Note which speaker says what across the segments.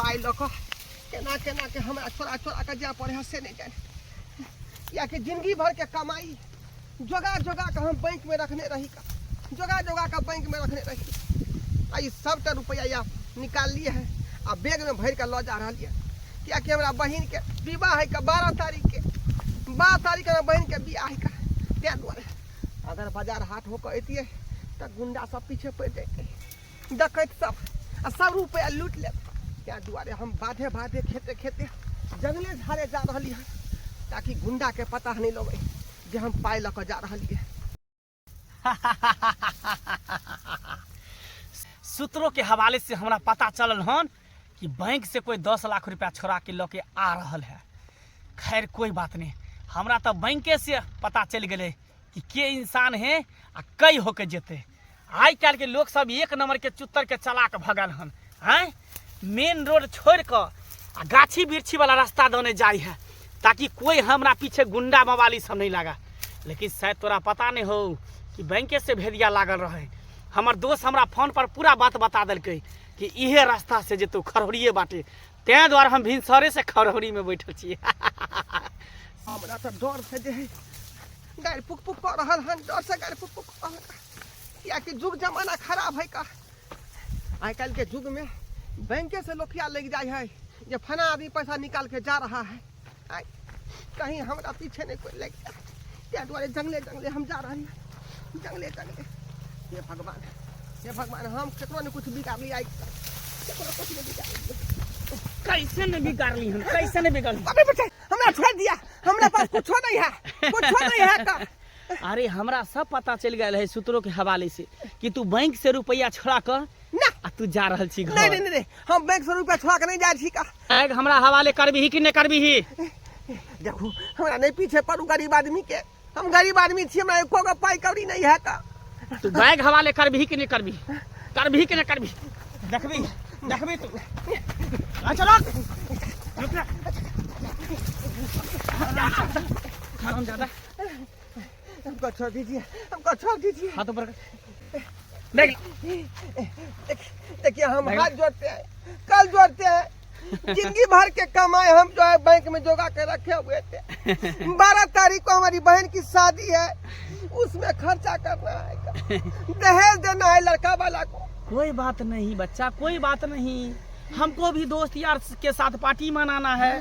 Speaker 1: पाइ लऽ कऽ केना केना के हमरा चोरा चोरा कऽ जाय पड़ै है से नहि जानि, कियाकि जिंदगी भरके कमाई जोगा जोगा कऽ हम बैंकमे रखने रही का, जोगा जोगा कऽ बैंकमे रखने रही। आ ई सबटा रुपैआ या निकाललियै है आ बैगमे भरि कऽ लऽ जा रहलियै, कियाकि हमरा बहिनके विवाह है का 12 तारीखके, 12 तारीखके हमरा बहिनके बियाह है का। ताहि दुआरे अगर बाजार हाट होके अयतियै तऽ गुंडा सब पीछे पड़ि जैतै, डकैत सब, आ सब रुपैआ लूटि लेत। ताहि दुआरे हम बाधे बाधे खेते खेते जंगले झाड़े जा रहली हँ, ताकि गुंडाके पता नहि लगै जे हम पाइ लऽ कऽ जा रहलियै।
Speaker 2: सूत्रों के हवाले से हमरा पता चलल हन कि बैंक से कोई 10 लाख रुपया छोड़ा के लऽ के आ रहल है। खैर कोई बात नहीं, हमरा तो बैंके से पता चल गेलै कि के इंसान है आ कई होके जेतै। आइ काल्हि के लोग सब एक नंबर के चुत्तर के चलाक भगल हन। आँय मेन रोड छोड़ कऽ आ गाछी वृक्षी वाला रास्ता दने जाय है, ताकि कोई हमरा पीछे गुंडा मवाली सब नहीं लगा। लेकिन शायद तोरा पता नहीं हो कि बैंके से भेदिया लागल रहे। हमर दोस्त हमरा फोन पर पूरा बात बता देलकै कि इहे रास्ता से जेतौ खरहोरिये बाटे, तें दुआरे हम भिनसरे से खरहोरी में बैठल छियै।
Speaker 1: हमरा तऽ डर से जे है गारि पुक पुक कऽ रहल हन, डर से गारि पुक पुक कऽ रहल हन, कियाकि जुग जमाना खराब है का। आइ काल्हि के युग में बैंके से लोखिया लग जाय है जे फना आदमी पैसा निकाल के जा रहा है, आइ कहीं हमरा पीछे नहीं कोई लग जाए, ताहि दुआरे जंगले जंगले हम जा रहे हैं, जंगले जंगले। हे भगवान, हे भगवान, हम केकरो नहीं कुछ बिगाड़ली, आइ केकरो कुछ नहीं बिगाड़ली।
Speaker 2: कैसे नहीं बिगाड़ली हम, कैसे नहीं बिगाड़ली?
Speaker 1: अबे बेटा हमरा छोड़ दिया, हमरा पास कुछो नहीं है, कुछो नहीं है का।
Speaker 2: अरे हमरा सब पता चल गेल है सूत्रों के हवाले से कि तू बैंक से रुपया छोड़ा कर
Speaker 1: ना
Speaker 2: आ तू जा रहल छी घर।
Speaker 1: नहीं, नहीं, नहीं, हम बैंक से रुपया छोड़ा के नहीं जा छी का।
Speaker 2: बैग हमरा हवाले करबही कि नहीं करबही?
Speaker 1: देखू हमरा नहीं पीछे पड़ू गरीब आदमी के, हम गरीब आदमी छी, हमरा एको गो पाई कौड़ी नहीं है का।
Speaker 2: तू बैग हवाले करबही कि नहीं करबही? करबही कि नहीं करबही? देखबी, देखबी तू। आ चलो। रुक जा। हराम ज्यादा।
Speaker 1: हमको छोड़ दीजिए, हमको छोड़ दीजिए।
Speaker 2: हाथ ऊपर कर। देख।
Speaker 1: देखिए हम हाथ जोड़ते हैं, कल जोड़ते हैं, जिंदगी भर के कमाए हम जो है बैंक में जोगा के रखे हुए थे। 12 तारीख को हमारी बहन की शादी है, उसमें खर्चा करना है, दहेज देना है लड़का वाला को।
Speaker 2: कोई बात नहीं बच्चा, कोई बात नहीं, हमको भी दोस्त यार के साथ पार्टी मनाना है।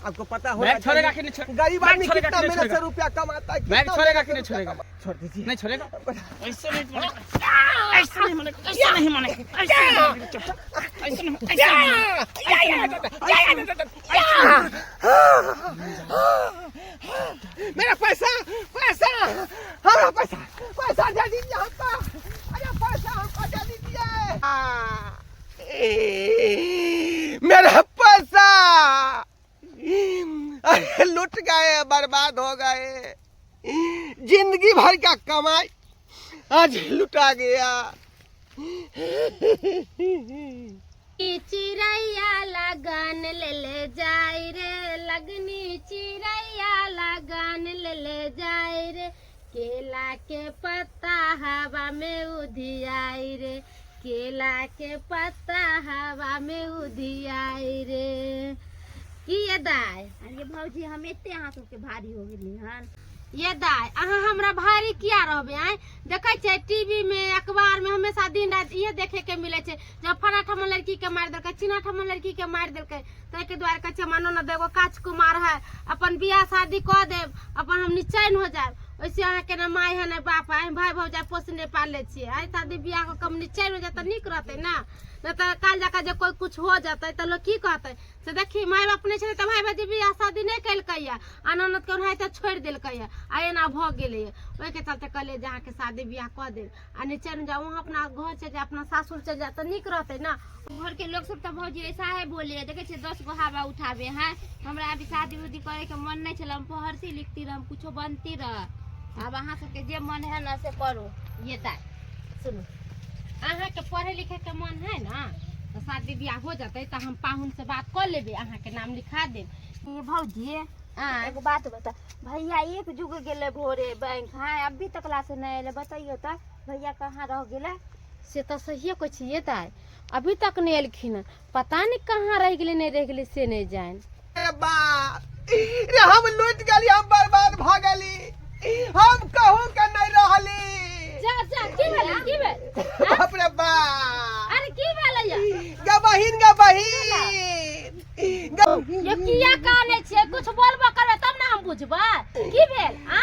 Speaker 1: आपको पता हो
Speaker 2: बैग छोड़ेगा कि नहीं छोड़ेगा?
Speaker 1: गरीब आदमी
Speaker 2: बैग छोड़ेगा
Speaker 1: कितना
Speaker 2: कि नहीं
Speaker 1: मेहनत से
Speaker 2: छोड़ेगा?
Speaker 1: रुपया कमाता है,
Speaker 2: बैग
Speaker 1: कितना
Speaker 2: छोड़ेगा
Speaker 1: मेहनत
Speaker 2: कि नहीं
Speaker 1: से रुपया
Speaker 2: छोड़ेगा?
Speaker 1: कमाता है। छोड़ दीजिए।
Speaker 2: नहीं छोड़ेगा? ऐसे नहीं मानेगा, ऐसे नहीं मानेगा, ऐसे नहीं मानेगा, ऐसे नहीं मानेगा, चुप चुप, ऐसे नहीं, ऐसे नहीं मानेगा।
Speaker 1: मेरा पैसा, पैसा, हमारा पैसा, पैसा दे दीजिए हमको। अरे पैसा हमको दे दीजिए। मेरा पैसा, अरे लुट गए, बर्बाद हो गए, जिंदगी भर का कमाई आज लुटा गया।
Speaker 3: चिड़ैया लगन ले ले जाय रे, लगनी चिड़ैया लगन ले ले जाय रे, केला के पत्ता हवा में उधियाई रे, केला के पत्ता हवा में उधियाई रे। की ये दाय?
Speaker 4: अरे भौजी हम एते अहाँ सबके भारी हो गेली हन।
Speaker 3: ये दाय अहाँ हमरा भारी किया रहबे? आँय देखै छियै टीवी में अखबार में हमेशा दिन राति इहे देखे के मिले छै, जब फला ठमा लड़की के मारि देलकै, चिना ठमा लड़की के मारि देलकै, ताहिके दुआरे कहै छै मानो न एगो काच कुमार है, अपन बियाह शादी कऽ देब, अपन हम निचैन हो जायब। ओइसे अहाँके ने माय है ने बाप है, भाय भौजाइ पोसने पालने छियै, आइ शादी बियाह कऽ के हम निचैन हो जायब तऽ नीक रहतै ने, नहि तऽ काल्हि जाकऽ जे कोइ कुछ हो जेतै तऽ लोक की कहतै? से देखी माय बाप नहि छलै तऽ भाय भाजी बियाह शादी नहि केलकैया, आ ननदके ओनाहिते छोड़ि देलकैया, आ एना भऽ गेलैया। ओहिके चलते कहलियै जे अहाँके शादी बियाह कऽ देब आ निचैन जाउ, अहाँ अपना घर चलि जाउ, अपना सासुर चलि जाउ तऽ नीक रहतै ने।
Speaker 4: घर के लोग सब तऽ भौजी ऐसा है बोले, देखे छियै 10 गो हवा उठाबे है। हमरा अभी शादी उदी करे के मन नहीं छल, हम पढ़ती लिखती रह, हम कुछो बनती रह। आब अहाँ सबके जे मन है ना से करू।
Speaker 3: ये दाय सुनू, अहाँके पढ़े लिखे के मन है ना तऽ शादी बियाह हो जेतै तऽ हम पाहुन से बात कऽ लेबै, अहाँके नाम लिखा देब।
Speaker 4: ये भौजी
Speaker 3: आँय?
Speaker 4: एगो बात बता, भैया एक जुग गेलै भोरे बैंक, हाँ अभी तक ला से नहीं एलै, बतैयो तऽ भैया कहाँ रह गेलै?
Speaker 3: से तऽ सहिए कहै छियै दाय, अभी तक नहि एलखिन हन। पता नहि कहाँ रहि गेलै, नहि रहि गेलै से नहि जानि।
Speaker 1: रे बाप रे, हम लूट गेली, हम बर्बाद भऽ गेली, हम कहूँ के नहीं रहली।
Speaker 3: जा जा, की भेलै, की भेल?
Speaker 1: बाप रे बाप।
Speaker 3: अरे की भेलै या?
Speaker 1: गे बहिन, गे बहिन, गे।
Speaker 3: यो किया कानै छियै? कुछ बोलबो करबै तब ने हम बुझबै की भेल। आ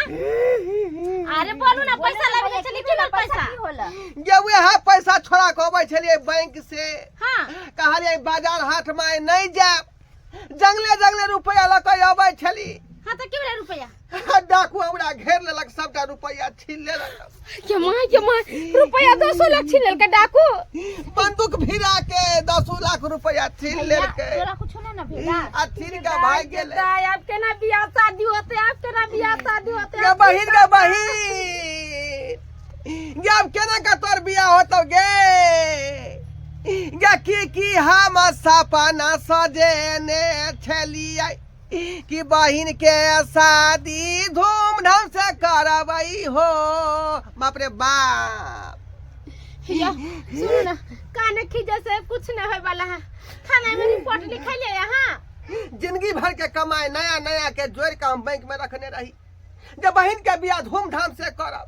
Speaker 3: अरे बोलू ना, पैसा लाबि गेल छलै, की भेल पैसा?
Speaker 4: की होला?
Speaker 1: गे वएह पैसा छोड़ा के अबै छलियै बैंक से।
Speaker 3: हाँ।
Speaker 1: कहलियै बाजार हाट में आइ नहीं जायब, जंगले जंगले रुपया लऽ के अबै छली।
Speaker 3: हाँ, तऽ की भेलै रुपया?
Speaker 1: डाकू हमरा घेर लेलक, सबटा रुपया छीन लेलक।
Speaker 3: के माय, के माय, रुपया 10 लाख छीन लेलकै डाकू?
Speaker 1: बंदूक भिरा के 10 लाख रुपया छीन लेलकै।
Speaker 4: तोरा कुछो नहीं ना भेला?
Speaker 1: आ छीन के भागि गेलै।
Speaker 3: दाय, आब केना बियाह शादी होते? आब केना बियाह शादी होते?
Speaker 1: गे बहिन, गे बहिन, गे आब केना के तोर बियाह होतौ गे? गे की की हम सपना सजेने छलियै कि बहिन के शादी धूमधाम से करबै हो, बाप रे बाप।
Speaker 3: या, सुनू ना, काने खींचे से कुछ नहीं होय वाला है। थाना में रिपोर्ट लिखैलियै अहाँ?
Speaker 1: जिंदगी भर के कमाई नया नया के जोड़ के हम बैंक में रखने रही जे बहिन के बियाह धूमधाम से करब,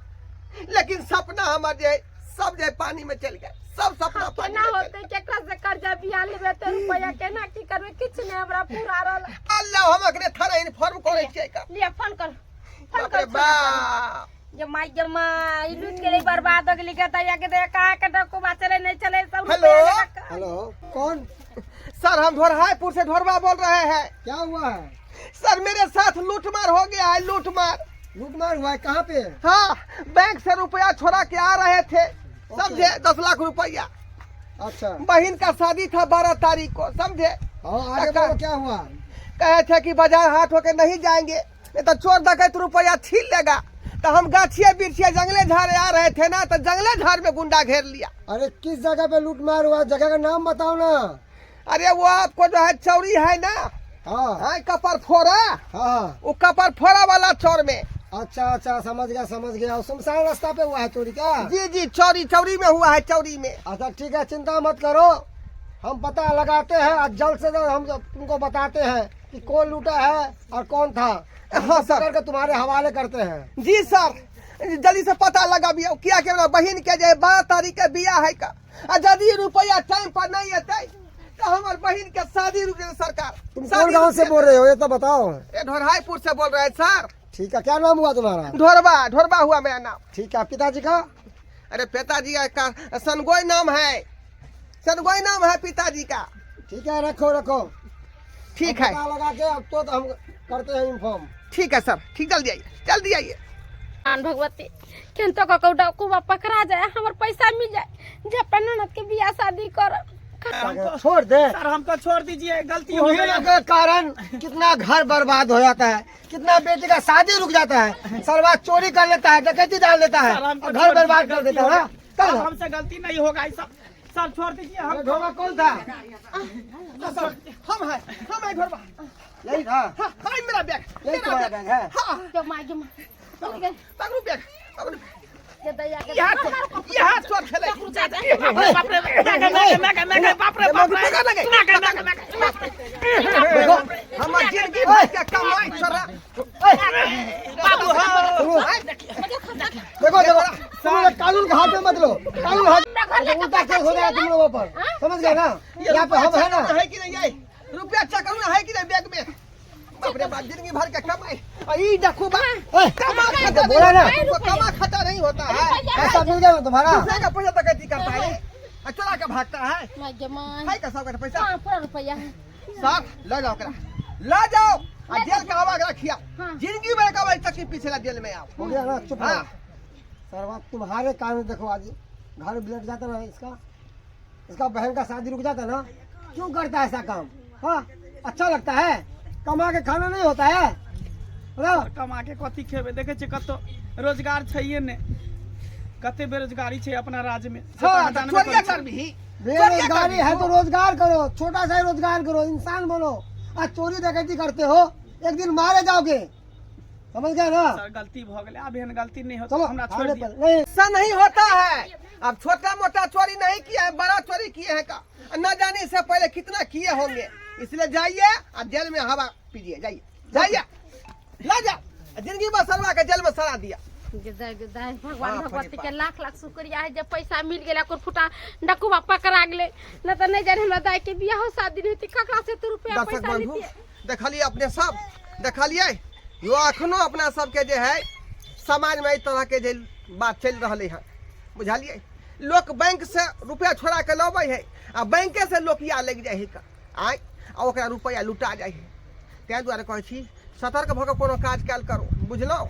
Speaker 1: लेकिन सपना हमर जे सब जे पानी में चल गए, सब सपना पानी
Speaker 3: केना
Speaker 1: में चल
Speaker 3: होते? केकरा से कर्जा बियाह लेबै ते रुपया? केना की करबै? किछु नहीं हमरा पूरा रहल।
Speaker 1: गए। अल्लाह, हम अखने थाना इन्फॉर्म करै छियै का।
Speaker 3: लिअ, फोन कर, फोन
Speaker 1: बाप रे
Speaker 3: कर।
Speaker 1: बाप।
Speaker 3: ये माय, ये माय, ई लूट के बर्बाद हो गेली के दैया के दैया। कहाँ के डकूबा चले नहीं चले सब
Speaker 1: हेलो?
Speaker 3: रुपया लगा के-
Speaker 5: हेलो, कौन?
Speaker 1: सर, हम ढोरहाईपुर से ढोरबा बोल रहे हैं।
Speaker 5: क्या हुआ है?
Speaker 1: सर, मेरे साथ लूटमार हो गया है, लूटमार।
Speaker 5: लूटमार हुआ है? कहाँ पे?
Speaker 1: हाँ, बैंक से रुपया छोड़ा के आ रहे थे, समझे, 10 लाख रुपया।
Speaker 5: अच्छा।
Speaker 1: बहन का शादी था 12 तारीख को, समझे?
Speaker 5: हाँ, आगे बोलो, क्या हुआ?
Speaker 1: कहे थे कि बाजार हाट होके नहीं जाएंगे, नहीं तो चोर डकैत रुपया छीन लेगा। तो हम गाछिए बिरछिए जंगले झाड़े आ रहे थे ना, तो जंगले झाड़ में गुंडा घेर लिया।
Speaker 5: अरे, किस जगह पे लूटमार हुआ? जगह का नाम बताओ ना।
Speaker 1: अरे, वो आपको जो है चौरी है ना?
Speaker 5: हाँ।
Speaker 1: हाँ, कपर फोड़ा।
Speaker 5: हाँ।
Speaker 1: वो कपर फोड़ा वाला चौर में।
Speaker 5: अच्छा अच्छा, समझ गया, समझ गया। सुनसान रास्ता पे हुआ है चोरी क्या?
Speaker 1: जी जी, चौरी, चौरी में हुआ है, चौरी में।
Speaker 5: अच्छा, ठीक है, चिंता मत करो, हम पता लगाते हैं और जल्द से जल्द हम तुमको बताते हैं कि कौन लूटा है और कौन था।
Speaker 1: हाँ सर।
Speaker 5: पकड़ के तुम्हारे हवाले करते हैं।
Speaker 1: जी सर, जल्दी से पता लगाबियो, किया कि हमरा बहिन के जे 12 तारीख के बियाह है का, आ यदि रुपया टाइम पर नहीं एतै तो हमर बहिन के शादी रुक जेतै सरकार।
Speaker 5: तुम
Speaker 1: शादी
Speaker 5: कौन गांव
Speaker 1: रुक
Speaker 5: से
Speaker 1: जेतै।
Speaker 5: बोल रहे हो, ये तो बताओ।
Speaker 1: ए, ढोरहाईपुर से बोल रहे हैं सर।
Speaker 5: ठीक है, क्या नाम हुआ तुम्हारा?
Speaker 1: ढोरबा, ढोरबा हुआ मेरा नाम।
Speaker 5: ठीक है, पिताजी का?
Speaker 1: अरे, पिताजी का सनगोई नाम है, सनगोई नाम है पिताजी का।
Speaker 5: ठीक है, रखो रखो।
Speaker 1: ठीक
Speaker 5: हम
Speaker 1: है।
Speaker 5: पता लगा के अब तो हम करते हैं इन्फॉर्म।
Speaker 1: ठीक है सर, ठीक, जल्दी आइए, जल्दी आइए।
Speaker 3: आन भगवती, केहन कऽ डाकुबा पकड़ा जाए, हमर पैसा मिल जाए जे अपन ननद के बियाह शादी करब।
Speaker 5: छोड़ दे।
Speaker 2: सर, हमको छोड़ दीजिए, गलती हो
Speaker 5: तुम्ही
Speaker 2: गई।
Speaker 5: के कारण कितना घर बर्बाद हो जाता है, कितना बेटी का शादी रुक जाता है। सरवा चोरी कर लेता है, डकैती डाल देता है
Speaker 2: सर, हमको
Speaker 5: और घर
Speaker 2: छोड़
Speaker 5: बर्बाद
Speaker 2: दीजिए,
Speaker 5: कर देता है
Speaker 2: गलती
Speaker 5: ना।
Speaker 2: हो गई।
Speaker 5: चल।
Speaker 2: अब हमसे गलती नहीं होगा ऐसा, सर, छोड़ दीजिए हम।
Speaker 5: ढोबा कौन था?
Speaker 1: हम है, हम है ढोरबा।
Speaker 5: यही था?
Speaker 1: हाँ हाँ, मेरा बैग।
Speaker 5: यही
Speaker 1: मेरा
Speaker 5: तुम्हारा बैग है?
Speaker 1: हाँ।
Speaker 3: गे माय, गे my, चल गेल।
Speaker 1: पकड़ू बैग, पकड़ू।
Speaker 3: गे दैया के।
Speaker 1: यहाँ चोर, यहाँ चोर खेले।
Speaker 2: बाप रे, मैं गए, मैं गए, मैं गए, मैं गए, बाप रे बाप रे, मैं गए, मैं गए, मैं गए, बाप रे।
Speaker 5: देखो।
Speaker 1: हमर जिंदगी भर के कमाई चोरा।
Speaker 2: बाबू हो।
Speaker 5: देखो देखो, तुम लोग कानून के हाथ में मत लो, कानून हाथ उल्टा केस हो जाएगा तुम लोगों पर, समझ गए ना? यहाँ पे हम है ना।
Speaker 1: है कि नहीं? आई रुपया चेक करू ना, है कि नहीं बैग में? बाप रे बाप, जिंदगी भर के कमाई आ ई देखो बा।
Speaker 5: ओए,
Speaker 1: कमा खाता नहीं
Speaker 5: बोला ना।
Speaker 1: होता, कमा खाता नहीं होता है।
Speaker 5: पैसा मिल गया ना तुम्हारा?
Speaker 1: दूसरे का पैसा डकैती करता है आ चोरा के भागता है।
Speaker 3: My गे my.
Speaker 1: है का सबका पैसा?
Speaker 3: हाँ, पूरा रुपया है।
Speaker 1: साहब, ले जाओ करा, ले जाओ आ जेल का हवा रखिया।
Speaker 3: हाँ।
Speaker 1: जिंदगी भर का भाई तक पीछे जेल में आओ।
Speaker 5: हो गया ना? चुप
Speaker 1: हाँ।
Speaker 5: रहो। सरवा, तुम्हारे कारण देखो आज घर बिलट जाता ना इसका, इसका बहन का शादी रुक जाता ना। क्यों करता है ऐसा काम? हाँ, अच्छा लगता है? कमा के खाना नहीं होता है? बताओ।
Speaker 2: कमा के कथी खेबै? देखै छियै, कतौ रोजगार छैहे नहि, कते बेरोजगारी छै अपना राज्य में से तऽ
Speaker 1: हाँ,
Speaker 2: अहाँ
Speaker 1: तो
Speaker 2: जानबे
Speaker 1: चोरिया
Speaker 2: करै छी।
Speaker 1: करबिही?
Speaker 5: बेरोजगारी है तो रोजगार करो, छोटा सा ही रोजगार करो, इंसान बनो। आज चोरी डकैती करते हो, एक दिन मारे जाओगे। समझ गया ना?
Speaker 2: सर, गलती भऽ गेलै, आब एहन गलती नहीं होत।
Speaker 5: चलो
Speaker 2: हमरा छोड़
Speaker 5: थाने
Speaker 2: दिअ।
Speaker 5: पर नहीं।
Speaker 1: ऐसा नहीं होता है। अब छोटा मोटा चोरी नहीं किया है, बड़ा चोरी किए हैं का न जाने इससे पहले कितना किए होंगे। इसलिए जाइए और जेल में हवा पीजिए। जाइए जाइए, ला जा, जिंदगी में सरवा के जेल में सड़ा दिया।
Speaker 3: भगवान
Speaker 1: बाप रे
Speaker 3: भगवती के
Speaker 1: बाप।
Speaker 3: लाख लाख शुक्रिया है जब पैसा मिल गेला, ओकर फुटा डकुबा पकड़ा गेलै, न तऽ नहि जाने हमरा दाई के बियाहो शादी नहि होती, ककरा से तू रुपया
Speaker 1: दर्शक
Speaker 3: पैसा
Speaker 1: बंधु,
Speaker 3: लेतियै।
Speaker 1: देखलिए अपने सब, देखलिए यो अखनो अपना सबके जे है समाज में एहि तरह के जे बात चलि रहलै हँ, बुझलिए? लोक बैंक से रुपया छोड़ा के लबै है आ बैंके से लोक या लागि जाइ है का आय आ ओकरा रुपया लुटा जाइ है। ताहि दुआरे कहै छी, सतर्क भऽ कऽ कोनो काज कयल करू, बुझलहुँ?